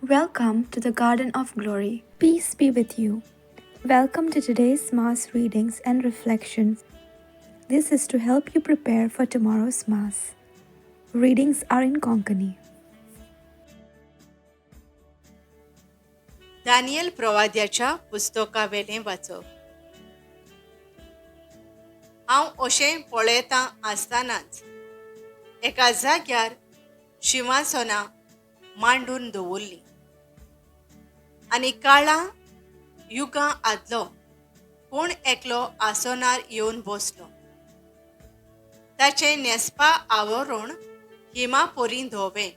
Welcome to the Garden of Glory. Peace be with you. Welcome to today's Mass readings and reflections. This is to help you prepare for tomorrow's Mass. Readings are in Konkani. Daniel प्रवाद्याच्या पुस्तकावेलें वाचप. हांव अशें पळयता आसतनाच एका जाग्यार शिंवासनां मांडून दवरलीं आनी काळां युगां आदलो कोण एकलो आसनार येवन बसलो. ताचें न्हेसपा आवरण हिमा परी धवें,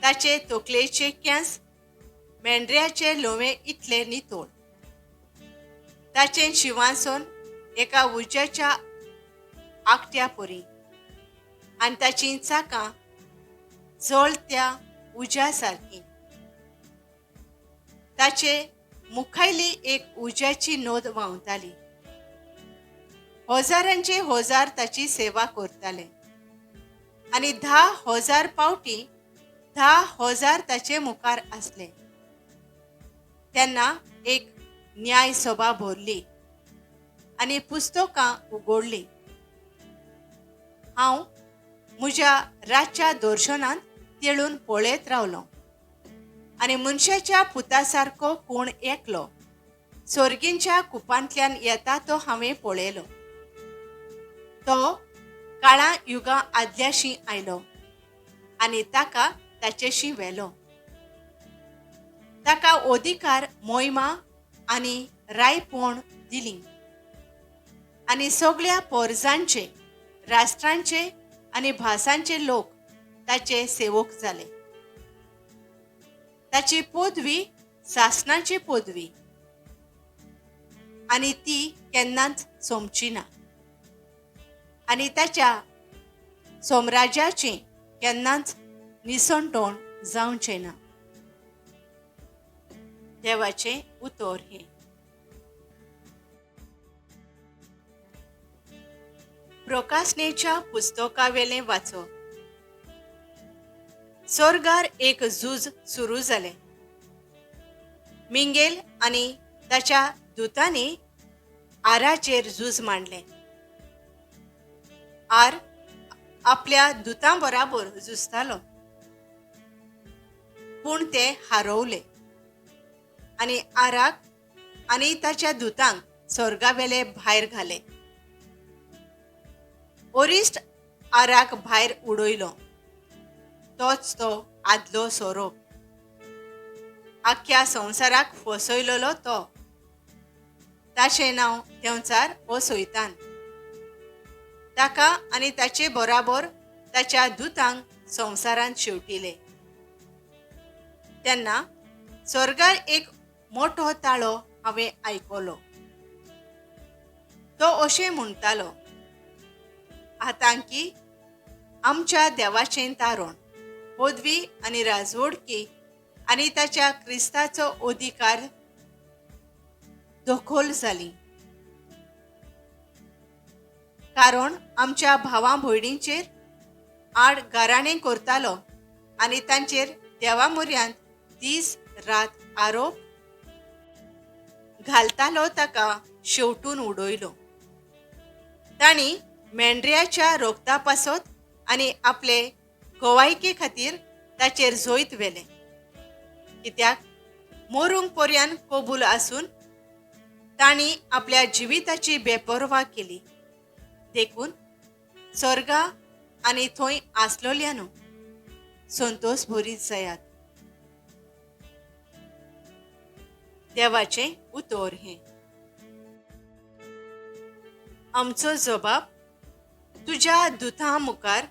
ताचे तकलेचे केंस मेंढऱ्याचे लोवे इतले नितळ, ताचें शिंवासन एका उज्याच्या आकट्या परी आनी ताचीं चाकां जळत्या उज्या सारकीं. ताचे मुखायली एक उज्याची नोद व्हांवताली. हजारांचे हजार ताची सेवा करताले आनी 10,000 पावटी 10,000 ताचे मुखार आसले. तेन्ना एक न्याय सभा भरली आनी पुस्तकां उगडलीं. हांव म्हज्या रातच्या दर्शनांत तेळून पळयत रावलो आनी मनशाच्या पुता सारको कोण एकलो सर्गींच्या कुपांतल्यान येता तो हांवें पळयलो. तो काळां युगां आदल्याशी आयलो आनी ताका ताचेशी व्हेलो. ताका अधिकार, मोहिमा आनी रायपण दिली आनी सगळ्या पोरजांचे, राष्ट्रांचे आनी भासांचे लोक ताचे सेवक जाले. ताची पदवी सासणाची पदवी आनी ती केन्नाच सोंपची ना आनी ताच्या साम्राज्याचें केन्नाच निसणटोण जावचें ना. देवाचें उतर हें. प्रकाशनेच्या पुस्तकावेलें वाचप. स्वर्गार एक झूज सुरू जालें. मिंगेल आनी ताच्या दुतांनी आराचेर झूज मांडलें. आर आपल्या दुतां बराबर झुजतालो, पूण ते हारवले आनी आराक आनी ताच्या दुतांक स्वर्गावेले भायर घाले. ओरिस्ट आराक भायर उडयलो, तोच तो आदलो सोरोप, आख्ख्या संवसाराक फसयलेलो तो. ताचें नांव देंवचार ओ सैतान. ताका आनी ताचे बराबर ताच्या दुतांक संवसारांत शेवटिले. तेन्ना स्वर्गार एक मोठो ताळो हांवें आयकलो. तो अशें म्हणटालो, आतांकी आमच्या देवाचें तारण, पदवी आनी राजवडकी आनी ताच्या क्रिस्ताचो अधिकार दखल जाली, कारण आमच्या भावां भयणींचेर आड गाराणें करतालो आनी तांचेर देवा म्हऱ्यांत दीस रात आरोप घालतालो. ताका शेवटून उडयलो. तांणी मेंढऱ्याच्या रोगता पासत आनी आपले गोवायके खातीर ताचेर जैत व्हेलें. कित्याक मरूंक पर्यान कबूल आसून तांणी आपल्या जिविताची बेपर्वा केली. देखून स्वर्गा आनी थंय आसलोल्यानो संतोष भरीत जायात. देवाचें उतर हें. आमचो जबाब तुज्या दुतां मुखार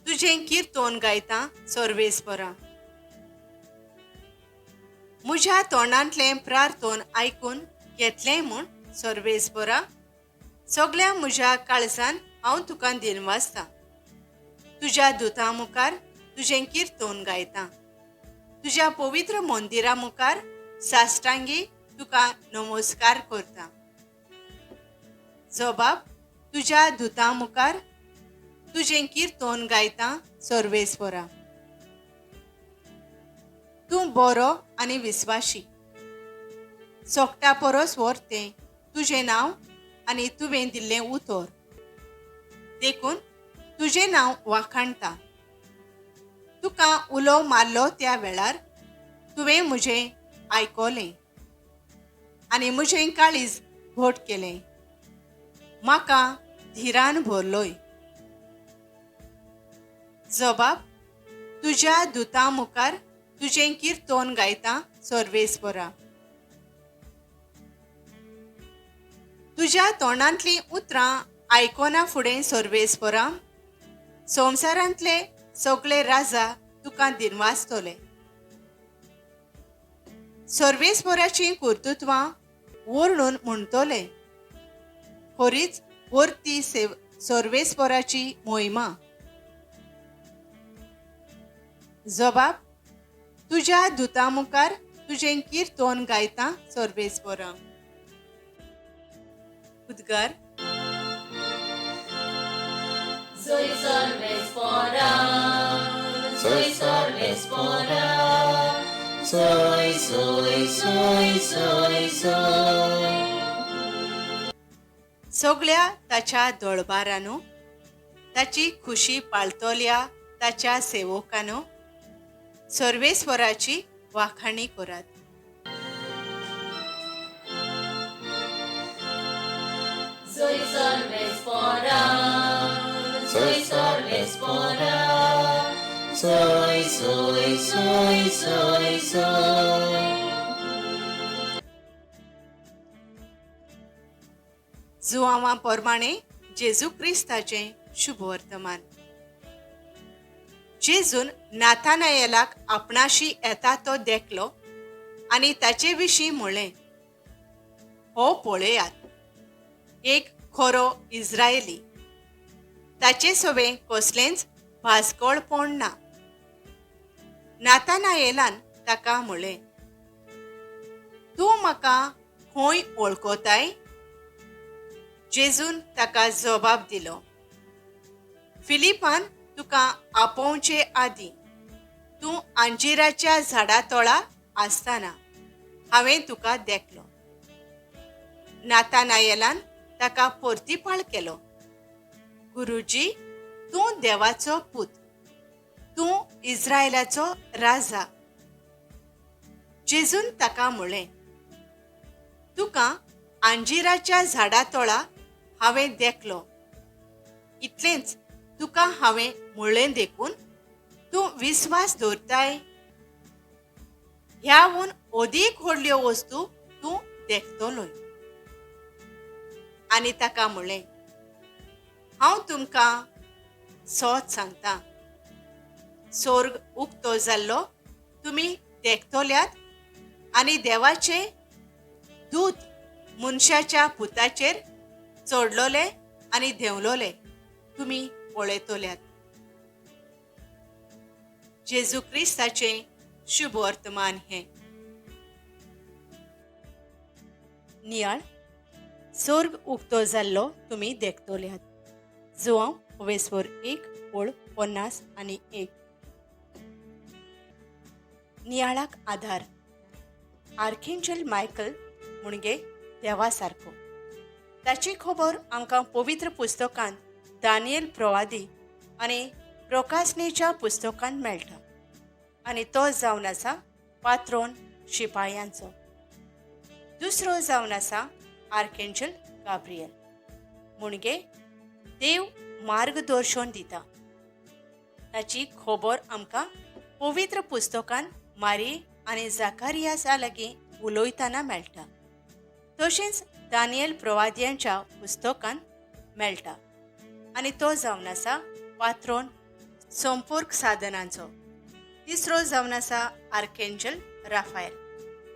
तुजें किर्तन गायता सर्वेस्परा. म्हज्या तोंडांतलें प्रार्थन आयकून घेतलें म्हूण सर्वेस्परा सगळ्या म्हज्या काळजान हांव तुका दिनवासता. तुज्या दुतां मुखार तुजें किर्तन गायता. तुज्या पवित्र मंदिरा मुखार साश्टांगी तुका नमस्कार करता. जबाब तुज्या दुतां मुखार तुजें किर्तन गायता सर्वेस्परा. तूं बरो आनी विस्वाशी. सोकटा परस व्हर तें तुजें नांव आनी तुवें दिल्लें उतर, देखून तुजें नांव वाखाणता. तुका उलो मारलो त्या वेळार तुवें म्हजें आयकलें आनी म्हजें काळीज घट केलें. म्हाका धिरान भरलोय. जबाब, तुज्या दुतां मुखार तुजें किर्तन गायता सर्वेस्परा. तुज्या तोंडांतलीं उतरां आयकना फुडें सर्वेस्परा, संवसारांतले सगळे राजा तुका दिनवासतले. सर्वेस्पराचीं कर्तृत्वां वर्णून म्हणटले. खरीच वर्ती सर्वेस्पराची मोहिमा. जबाब, तुज्या दुतां मुखार तुजें किर्तन गायता सर्वेस्परा. उद्गार. Soy सर्वेस्परा, soy सर्वेस्परा, soy soy soy soy soy. सगळ्या ताच्या दळबारानो, ताची खुशी पाळतल्या ताच्या सेवकानो, सर्वेस्वराची वाखाणी करात. Soy सर्वेस्परा, soy सर्वेस्परा, soy soy soy soy soy. जुआंवा प्रमाणे जेजू क्रिस्ताचें शुभवर्तमान. जेजून नाथानायलाक आपणाशी येता तो देखलो आनी ताचे विशीं म्हणलें, हो पळयात, एक खरो इस्रायली, ताचे सवें कसलेंच भास्कळपण ना. नाथानायलान ताका म्हणलें, तूं म्हाका खंय वळखताय? जेजून ताका जबाब दिलो, फिलिपान तुका आपोवचे आदीं तूं अंजिराच्या झाडा तळा आसतना हांवें तुका देखलो. नाथानायलान ताका परतीपाळ केलो, गुरुजी, तूं देवाचो पूत, तूं इस्रायलाचो राजा. जेजून ताका म्हणलें, तुका अंजिराच्या झाडा तळा हांवें देखलो, इतलेंच तुका हांवें म्हणलें देखून तूं विस्वास दवरताय. ह्याहून अदीक व्हडल्यो वस्तू तूं देखतलोय. आनी ताका म्हणलें, हांव तुमकां सत सांगता, स्वर्ग उक्तो जाल्लो तुमी देखतल्यात आनी देवाचे दूत मनशाच्या पुताचेर चडलोले आनी देंवलोले तुमी पळयतल्यात. जेजू क्रिस्ताचें शुभ वर्तमान हें. नियाळ, स्वर्ग उक्तो जाल्लो तुमी देखतल्यात. जुआंव वेस्वर 1:51. नियाळाक आधार. आर्केंजल मायकल म्हणजे देवा सारको. ताची खबर आमकां पवित्र पुस्तकांत दानियल प्रवादी आनी प्रकाशनेच्या पुस्तकांत मेळटा आनी तो जावन आसा पात्रोन शिपायांचो. दुसरो जावन आसा आर्केंजल गाब्रियल, म्हणजे देव मार्गदर्शन दिता. ताची खबर आमकां पवित्र पुस्तकान मारी आनी जाकारियासा लागीं उलयतना मेळटा, तशेंच दानियल प्रवाद्यांच्या पुस्तकान मेळटा आनी तो जावन आसा पात्रोन संपर्क साधनांचो. तिसरो जावन आसा आर्केंजल राफायल,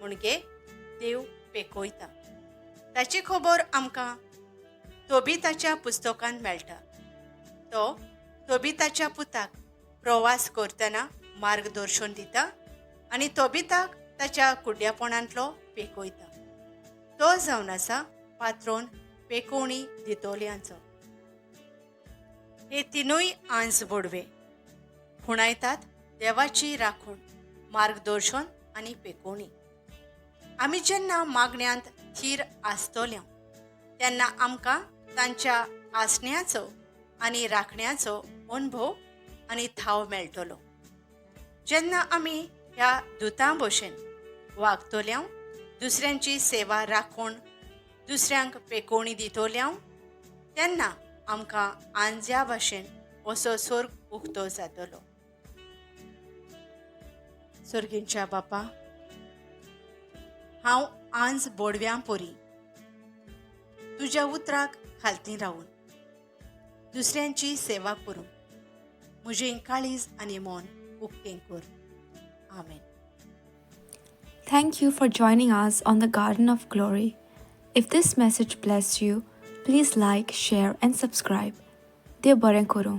म्हणजे देव पेकोयता. ताची खबर आमकां तोबिताच्या पुस्तकान मेळटा. तो तोबिताच्या पुताक प्रवास करतना मार्गदर्शन दिता आनी तोबिताक ताच्या कुड्ड्यापणांतलो पेकोयता. तो जावन आसा पात्रोन पेकोवणी दितोल्यांचो. हे तिनूय आंज बोडवे खुणायतात देवाची राखण, मार्गदर्शन आनी पेकोवणी. आमी जेन्ना मागण्यांत थीर आसतल्यो तेन्ना आमकां तांच्या आसण्याचो आनी राखण्याचो अणभव आनी थाव मेळटलो. जेन्ना आमी ह्या दुतां भशेन वागतल्या, दुसऱ्यांची सेवा राखून दुसऱ्यांक पेकोवणी दितोल्या, तेन्ना आमकां आंज्या भाशेन असो स्वर्ग उक्तो जातलो. सर्गींच्या बापा, हांव आंज बोडव्यां पोरी तुज्या उतराक खालती रावून दुसऱ्यांची सेवा करूं म्हजें काळीज आनी मन उक्तें कर. आमेन. Thank you for joining us on the Garden of Glory. If this message blessed you, please like, share, and subscribe. देव बरें करूं.